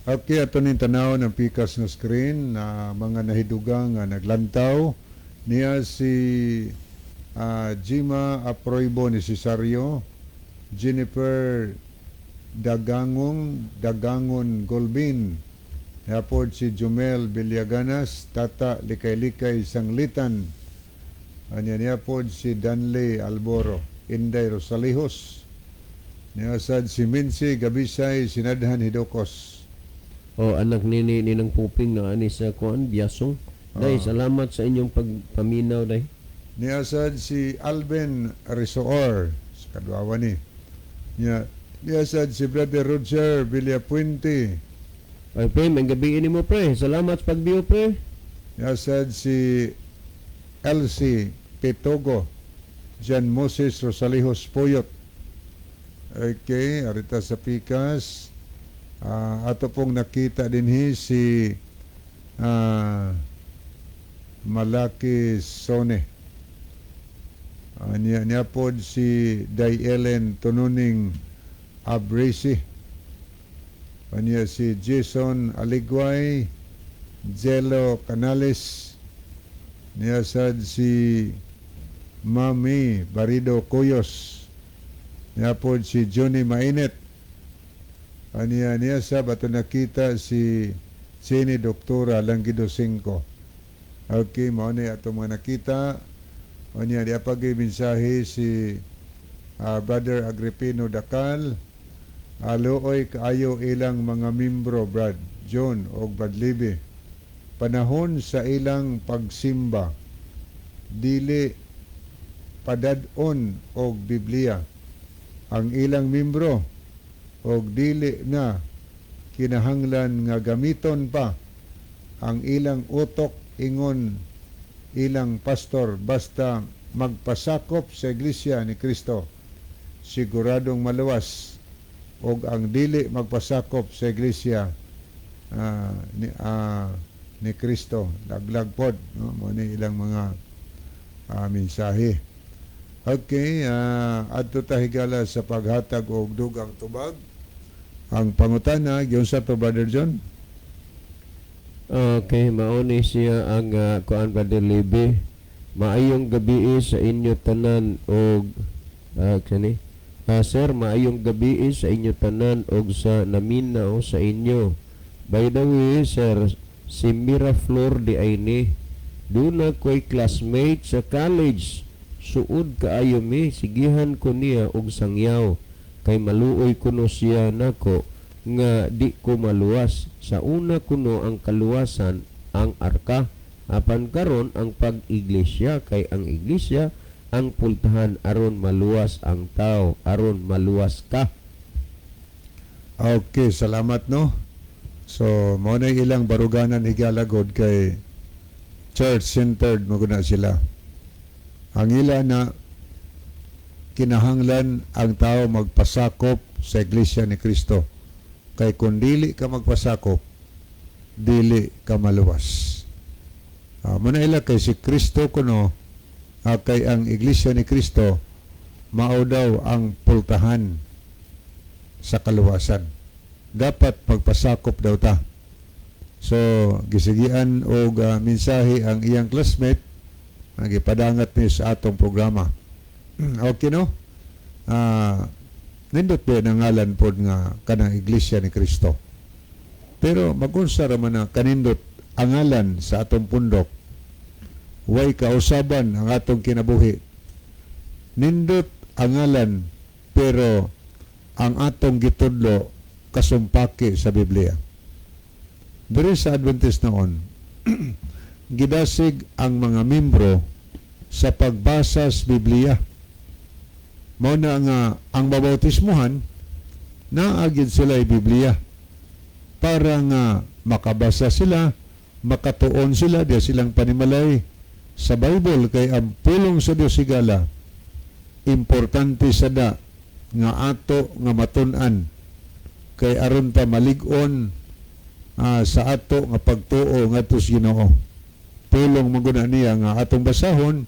Okay, ato ning tanaw ng pikas nga screen na mga nahidugang nga naglantaw niya si Jima Aproibo ni Cesario, Jennifer Dagangong Dagangon Golbin, Yapod si Jumel Villaganas, Tata Likay-Likay Sanglitan, anya niya pod si Danley Alboro, Inday Rosalijos, niya sad si Mincy Gabisay Sinadhan Hidokos. O anak nini ninang Puping na ani sa kuan Biasong. Day, salamat sa inyong pagpaminaw, day. Niya sad si Alvin Risoor sa kadwawa ni. Niya sad si Brother Roger Villapuente. Ay pre, may gabi ini mo, pre. Salamat sa pagbiyo, pre. Yasad si Elsie Petogo, Jan Moses Rosalijos Puyot. Okay, arita sa Pikas. Ato pong nakita dinhi si Malaki Sone. Niya pod si Day Ellen Tununing Abrisi. Niya si Jason Aligway, Jello Canales. Niya sad si Mami Barido Cuyos. Niya pod si Johnny Mainit. Aniya niya sa bato nakita si Chini Doktora Langgido 5. Okay, mao ni ato mga nakita. Aniya di pag mensahe si Brother Agripino Dakal. Aluoy kaayo ilang mga membro, Brad John og Brad Libby. Panahon sa ilang pagsimba, dili padad-on og Biblia ang ilang membro og dili na kinahanglan nga gamiton pa ang ilang utok, ingon ilang pastor, basta magpasakop sa Iglesia ni Kristo, siguradong maluwas, og ang dili magpasakop sa Iglesia ni Kristo, laglag pod, no? Mo ni ilang mga mensahe. Okay, adto ta, higala, sa paghatag og dugang tubag. Ang pangutana, giunsa to, Brother John? Okay, mao ni siya ang kuan, Brother Libby. Maayong gabi sa inyo tanan og kani. Sir, maayong gabi sa inyo tanan og sa naminaw sa inyo. By the way, sir, si Miraflor diay ni. Duna ko'y classmate sa college. Suod kaayo mi, sigihan ko niya og sangyaw. Kay maluoy kuno siya nako nga di ko maluwas. Sa una kuno ang kaluwasan ang arka. Apan karon ang pag-iglesia, kay ang iglesia ang pultahan aron maluwas ang tao, aron maluwas ka. Okay, salamat, no. So, mao na ilang baruganan, higala god, kay church-centered mo na sila. Ang ila na kinahanglan ang tao magpasakop sa Iglesia ni Kristo. Kay kung dili ka magpasakop, dili ka maluwas. Mao na ila, kay si Kristo kuno, kay ang Iglesia ni Kristo mao daw ang pultahan sa kaluwasan. Dapat magpasakop daw ta. So, gisigian og mensahe ang iyang classmate ang gipadangat ni sa atong programa. Okay, no? Nindot ba ang ngalan pod nga kanang Iglesia ni Kristo? Pero magunsa ra man na kanindot ang ngalan sa atong pundok, way kausaban ang atong kinabuhi. Nindot ang ngalan, pero ang atong gitudlo kasumpaki sa Biblia. Diri sa Adventist noon, gidasig ang mga membro sa pagbasa sa Biblia. Mao na nga ang mabautismuhan, naa gyud sila Biblia para nga makabasa sila, makatuon sila diya silang panimalay sa Bible, kay ang pulong sa Dios, higala, importante sada nga ato nga matun-an kay aron ta malig-on sa ato nga pagtuo ngadto sa Ginoo. Pulong man guna niya nga atong basahon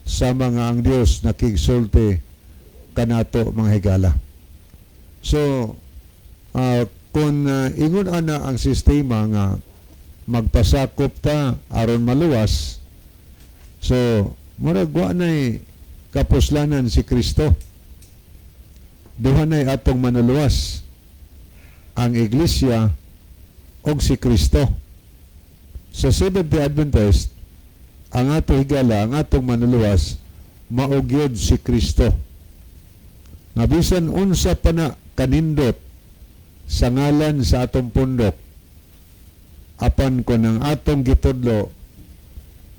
sama nga ang Dios nakigsulti kanato, mga higala. So, kung ingon ana ang sistema nga magpasakop ta aron maluwas, so murag wa nay kapuslanan si Kristo. Duha nay atong manuluwas, ang Iglesia og si Kristo. Sa Seventh-day Adventist, ang ato, higala, ang atong manuluwas mao gyud si Kristo. Nga bisan unsa pa na kanindot sa ngalan sa atong pundok, apan kon ang atong gitudlo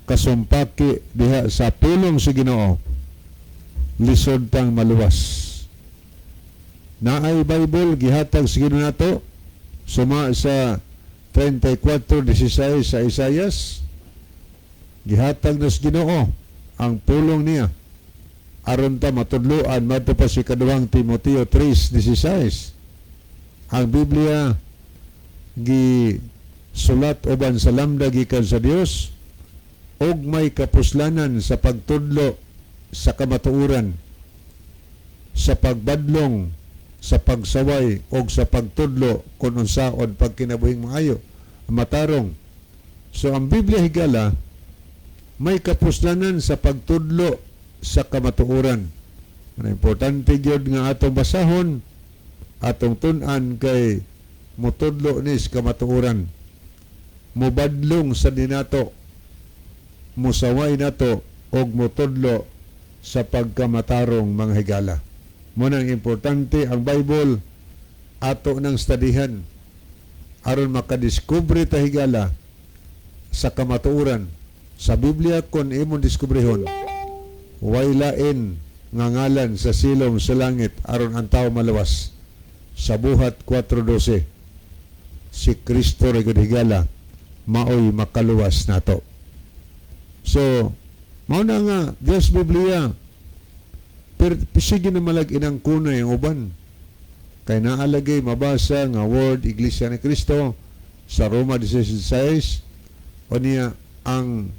kasumpaki diha sa pulong sa Ginoo, lisod tang maluwas. Naay Bible gihatag sa Ginoo nato suma sa 34:16 sa Isayas. Gihatag nas Ginoo ang pulong niya aron ta matudloan, madto pa si Kaduhang Timoteo 3:16. Ang Biblia gi sulat uban sa lamda gikan sa Dios og may kapuslanan sa pagtudlo sa kamatuoran, sa pagbadlong, sa pagsaway og sa pagtudlo kung unsaon pagkinabuhing maayo, matarong. So ang Biblia, higala, may kapuslanan sa pagtudlo sa kamatuoran. Ano, importante gyud nga atong basahon, atong tun-an, kay mutudlo nis kamatuoran, mubadlong sa dinato, musaway nato og mutudlo sa pagkamatarong, mga higala. Mao nang importante ang Bible, ato nang studyhan aron makadiskubre ta, higala, sa kamatuoran sa Biblia. Kon imong diskubrehon, way lain nga ngalan sa silom sa langit aron ang tao maluwas. Sa Buhat 4:12, si Kristo ra gyud, higala, maoy makaluwas nato. So mao na nga Dios Biblia, pero sige na malag inang kunay ang uban kay naalagay mabasa nga word Iglesia ni Cristo sa Roma 16:6. O niya ang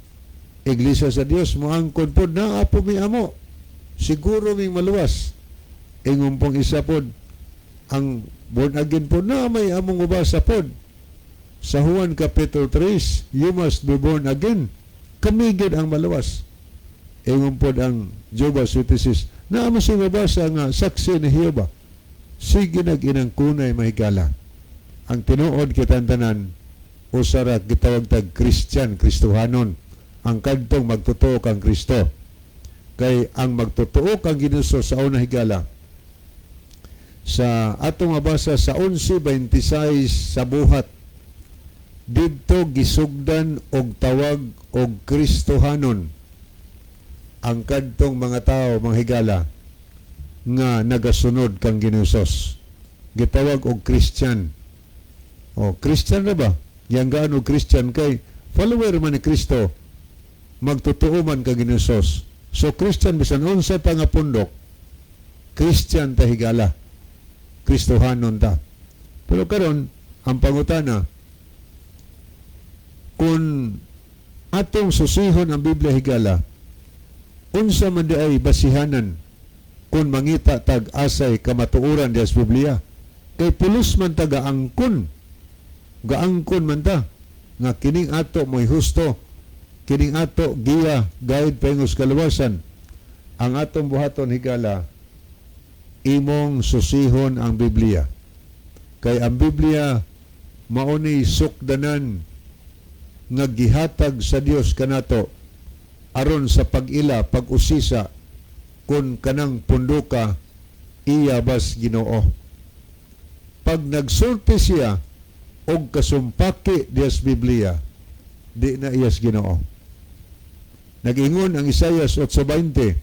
Iglesia sa Dios, moangkon pod na apo mi amo, siguro ming maluwas. Ingon pong isa pod, ang born again pod na may among ubasa pod sa Juan Kapitulo 3, "You must be born again." Kami gyud ang maluwas. Ingon pod ang Jehovah's Witnesses na amo siya mabasa nga saksi ni Jehovah. Sige nag inang kunay, mahigala. Ang tinuod, kitang tanan usara gitawag tag Christian, Kristohanon, ang kadtong magtotoo kang Kristo. Kay ang magtotoo kang Ginoo sa una, higala, sa atong mabasa sa 11:26 sa Buhat, didto gisugdan og tawag og Kristohanon ang kadtong mga tao, mga higala, nga nagasunod kang Ginoo. Gitawag og Christian. O Christian na ba yang gaano Christian kay follower man ni Kristo, magtotoo man kang Ginoo. So Christian, bisan unsa pa nga pundok, Christian ta, higala, Kristohanon ta. Pero karon ang pangutana, kung atong susihon ang Biblia, higala, unsa man di ay basihanan kung mangita tag asay kamatuoran diya sa Biblia? Kay pulos man ta gaangkon, gaangkon man ta nga kining ato mo'y husto, kining ato giya guide paingos kaluwasan. Ang atong buhaton, higala, imong susihon ang Biblia, kay ang Biblia mauni sukdanan nga gihatag sa Dios kanato aron sa pag-ila, pag-usisa kung kanang punduka iya bas Ginoo. Pag nagsulti siya og kasumpaki diyas Biblia, di na iyas Ginoo. Nag-ingon ang Isayas 8:20,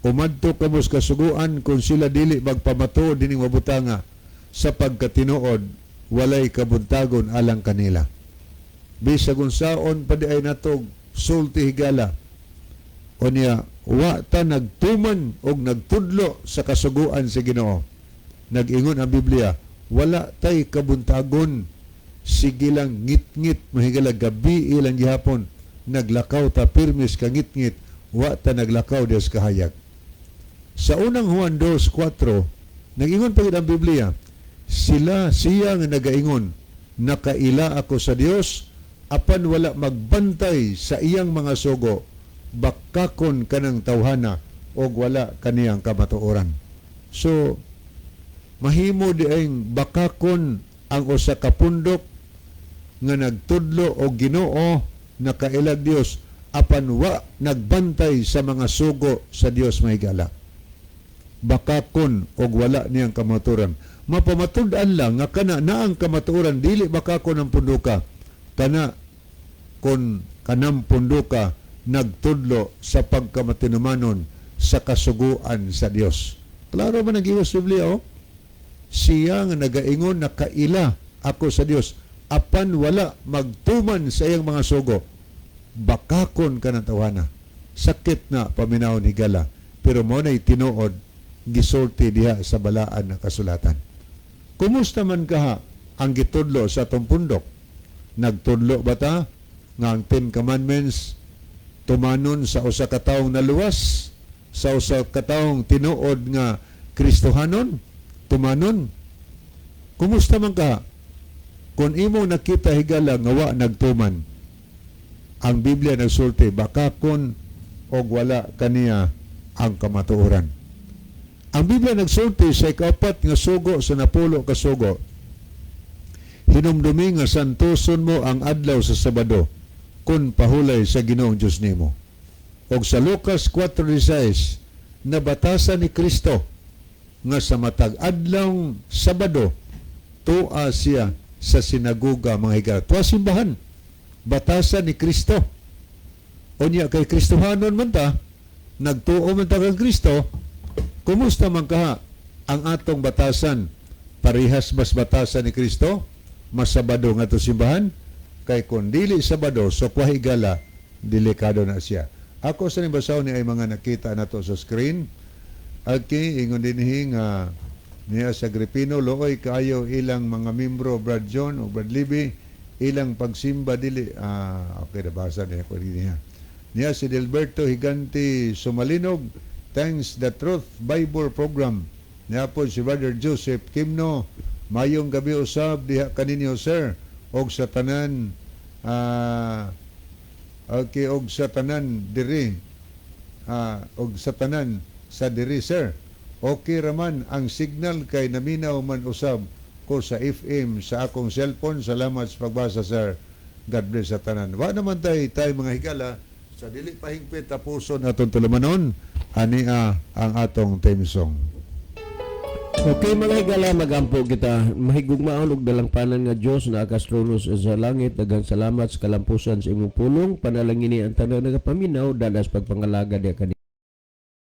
"Umadto kamos kasuguan kung sila dili magpamatuod dining mabutanga, sa pagkatinuod walay kabuntagon alang kanila." Bisag unsaon pa di ay natog sulti, higala, o niya wa ta nagtuman og nagtudlo sa kasuguan sa Ginoo, nag-ingon ang Biblia, wala tay kabuntagon. Sige lang ngit-ngit, mahigala, gabi ilang gihapon naglakaw ta pirmis ka ngit-ngit, wa ta naglakaw dias kahayag. Sa Unang Juan 2:4, nag-ingon pa gid ang Biblia, sila siya nga nagaingon, "Nakaila ako sa Dios," apan wala magbantay sa iyang mga sugo, bakakon kanang tawhana og wala kaniyang kamatuoran. So mahimo di ay bakakon ang usa ka pundok nga nagtudlo og Ginoo, nakailag Dios, apan wa nagbantay sa mga sugo sa Dios, mahigala, bakakon og wala niyang kamatuoran. Mapamatud-an lang nga kana na ang kamatuoran, dili bakakon ang punduka kana kon kanang punduka nagtudlo sa pagkamatinumanon sa kasuguan sa Dios. Klaro man ang sa Biblia, oh. Siya nga nagaingon, "Nakaila ako sa Dios," apan wala magtuman sa iyang mga sugo. Bakakon ka ng tawhana. Sakit na paminaw ni gala, pero mo na'y tinuod gisulti diha sa balaan na kasulatan. Kumusta man kaha ang gitudlo sa atong pundok? Nagtudlo ba ta nga ang Ten Commandments tumanon sa usa ka taong naluwas, sa usa ka taong tinuod nga Kristohanon, tumanon? Kumusta man ka? Kung imo nakita, higala, nga wa nagtuman, ang Biblia nagsulti, bakakon og wala kaniya ang kamatuoran. Ang Biblia nagsulti sa ikaapat nga sugo sa 10 ka sugo, "Hinumdumi nga santoson mo ang adlaw sa Sabado kun pahulay sa Ginoong Dios nimo." Og sa Lucas 4:16, nabatasan ni Kristo nga sa matag adlaw Sabado tua siya sa sinagoga, mga higala. Tuwa simbahan. Batasan ni Kristo. Unya kay Kristohanon man ta, nagtuo man ta kang Kristo, kumusta man kaha ang atong batasan? Parehas bas batasan ni Kristo? Mas Sabado nga to simbahan? Kay kung dili Sabado, so kwa, higala, delikado na siya. Ako sa basahon ni ay mga nakita nato sa screen. Okay, ingon dinhi nga niya sa Agripino, luoy kaayo ilang mga membro, Brad John o Brad Libby, ilang pagsimba dili okay, nabasa niya ko niya. Niya si Delberto Higanti Sumalinog, "Thanks the Truth Bible Program." Niya po si Brother Joseph Kimno, "Mayong gabi usab diha kaninyo, sir, og sa tanan okay, og sa tanan diri og sa tanan sa diri, sir. Okay raman ang signal kay naminaw man usab ko sa FM sa akong cellphone. Salamat sa pagbasa, sir. God bless sa tanan." Wa naman tay tay, mga higala, sa dili pa hingpit tapuson atong tulumanon, ania ang atong theme song. Okay, mga higala, magampo kita. Mahigugmaon ug dalangpanan nga Dios na akas trono sa langit, daghang salamat sa kalampusan sa imong pulong. Panalangini ang tanan nagapaminaw dadas pagpangalaga diha kani